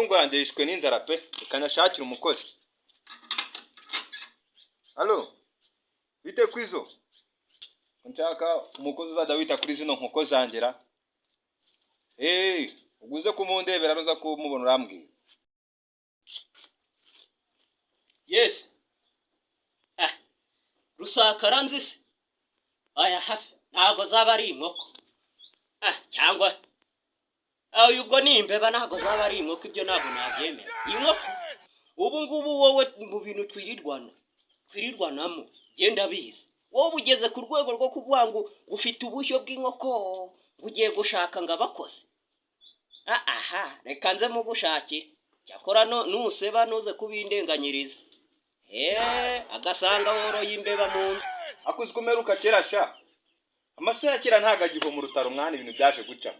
Amatungo yanjye yishwe n'inzara pe, reka nyashakire umukozi. Halo, bite kwizo? Nshaka umukozi uzajya wita kuri zino nkoko zangera. Uguze kumundebera nuza kumubona urambwira. Yes. Ah, Rusakara nzi se? Aya hafi ntabwo zaba ari inkoko. Ah, cyangwa ah, ubwo ni imbeba, ntabwo zaba ari inkoko, ibyo ntabwo nabyemera. Inkoko ubu ngubu wowe mu bintu twirirwanamo genda bizi, wowe ugeze ku rwego rwo kuvuga ngo ufite ubushyo bw'inkoko, ngo ugiye gushaka ngo abakozi. Ah, aha reka nze mugushakire, cyakora no nuseba ntuze kubindenganyiriza. Agasanga woroye imbeba mu nzu. Akuzi kumeruka kera sha. Amase ya kera ntago agihoma urutaro mwana, ibintu byaje guca.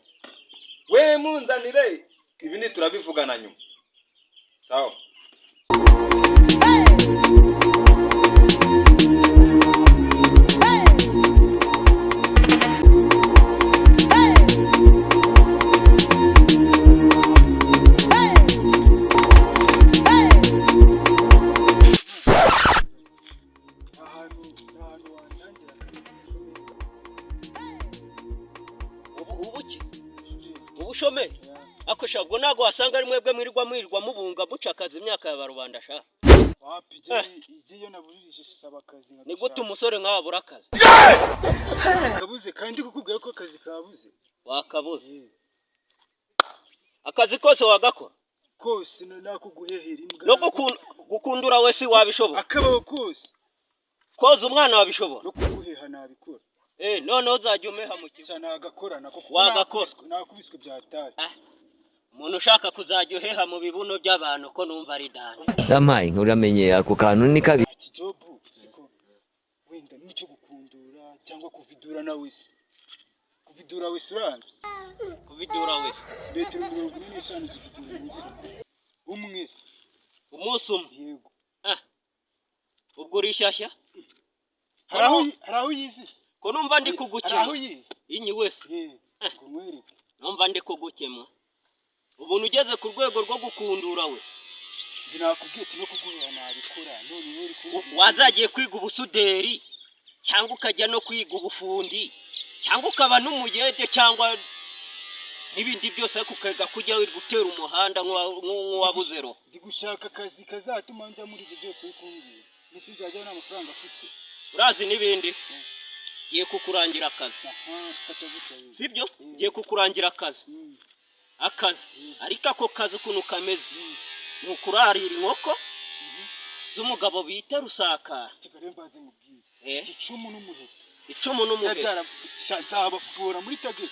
We munzanire ibi ni turabivugana nyuma. Sawa. Ahantu wandangira. Ubu ki ubushomeri ako sha, ubwo ntabwo wasanga ari mwebwe mwirirwa mubunga mucakaza imyaka ya barubanda sha. Wapi, igiye iyo naburirije saba akazi. Ni gute umusore nkawe abura akazi? Kabuze kandi kukubwira ko akazi kabuze. Wakabuze akazi kose wagakora? Kose, nakuguhehera imbwa. No gukundura we si wabishobora? Akabaho kose. Koza umwana wabishobora? No kuguheha nabikora. Noneho uzajya umeha mu kigo. Sha, nagakora nako kuko Wagakora. nakubiswe byatari. Ah, umuntu ushaka kuzajya uheha mu bibuno by'abantu ko numva ari dani. Yampaye uramenye ako kantu ni kabi. Iki job siko wenda n'icyo gukundura cyangwa kuvidura, nawe se kuvidura wese uranze? Kuvidura wese? Metero 45 zividura umunsi umwe. Umunsi umwe? Yego. Ah, ubwo uri shyashya. Hari aho yize se? Ko numva ndi Hari aho kugukemwa yize? Inyi wese. Ngo nkwereke. Numva ndi kugukemwa, ubuntu ugeze ku rwego rwo gukundura wese. Njye nakubwiye ati no kuguhera nabikora, none wowe uri kumbwira. Wazagiye kwiga ubusuderi cyangwa ukajya no kwiga ubufundi cyangwa ukaba n'umuyede cyangwa n'ibindi byose, ariko ukiga kujya wirirwa utera umuhanda nk'uwabuze roho. Ndi gushaka akazi kazatuma njya muri ibyo byose uri kumbwira, mbese nzajyayo nta mafaranga afite. Urazi n'ibindi, ngiye kukurangira akazi. Aha, fata gutya rero. Sibyo, ngiye kukurangira akazi. Akazi, ariko ako kazi ukuntu kameze ni ukurarira inkoko z'umugabo bita Rusakara. Reka rero mbanze nkubwire. Icumu n'umuheto. Icumu n'umuheto. Nzabafura muri target.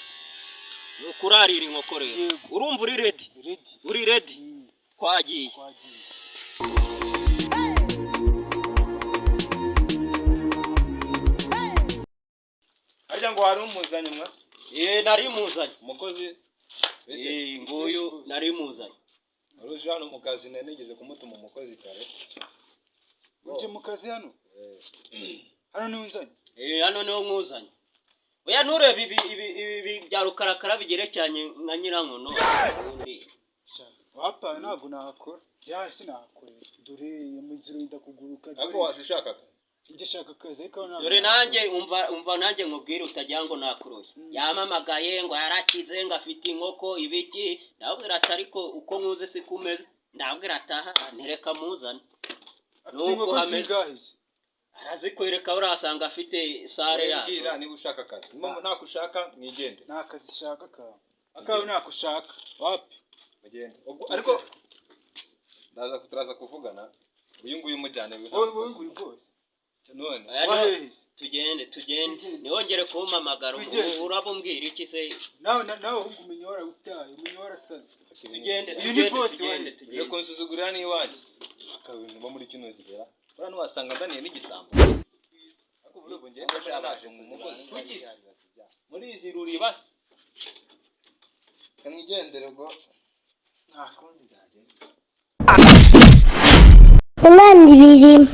Ni ukurarira inkoko rero. Yego. Urumva uri ready? Ready. Uri ready? Twagiye. Twagiye. Harya ngo hari umuzanye mwa? Nari muzanye. Umukozi. Nguyu nari muzanye. Wari uje hano mu kazi, nari nigeze kumutuma umukozi kare. Uje mu kazi hano? Hano niwe unzanye? Hano niho nkuzanye. Oya, nturebe ibi bya rukarakara bigerekeranye nka nyirankono ubundi. Sha, wapa, ntabwo nahakora, byahise nahakorera, dore mu nzira yenda kuguruka. Ariko waje ushaka akazi. Njye shaka akazi, ariko hano ntabwo Dore nahakora. nanjye umva nanjye nkubwire, utagira ngo nakuroshye. Yampamagaye ngo yarakize, ngo afite inkoko ibiki, ndabwira ati ariko uko nkuze siko umeze, ndabwira ati aha ntereka muzane. Afite Nuko inkoko hameze. zingahe se? Arazikwereka, urasanga afite sare Mbwira yazo. niba ushaka akazi. Niba ntako ushaka mwigende. Nta kazi shaka kawe, akawe ntako ushaka, wapi. Mugende. Ubwo ariko ndaza turaza kuvugana. Uyu nguyu umujyane. Wowe nguyu rwose. None. Oya, Waheze. Tugende, ntiwongere kumpamagara. Tugende. Uraba umbwira iki se? Nawe ahubwo umenya warawutaye, umenya warasaze. Tugende. Uyu ni Tugende. boss Tugende. wanjye. Uje Tugende. kunsuzugurira n'iwanjye. Akabintu bo muri kino gihe. Buriya ntiwasanga ndaniye n'igisambo. Ariko ubu ngiye mbona naje mu mukozi. Kuki? Muri izi ruribase. Kamwigendere ubwo. Nta kundi byagenda. Imana ibirimo.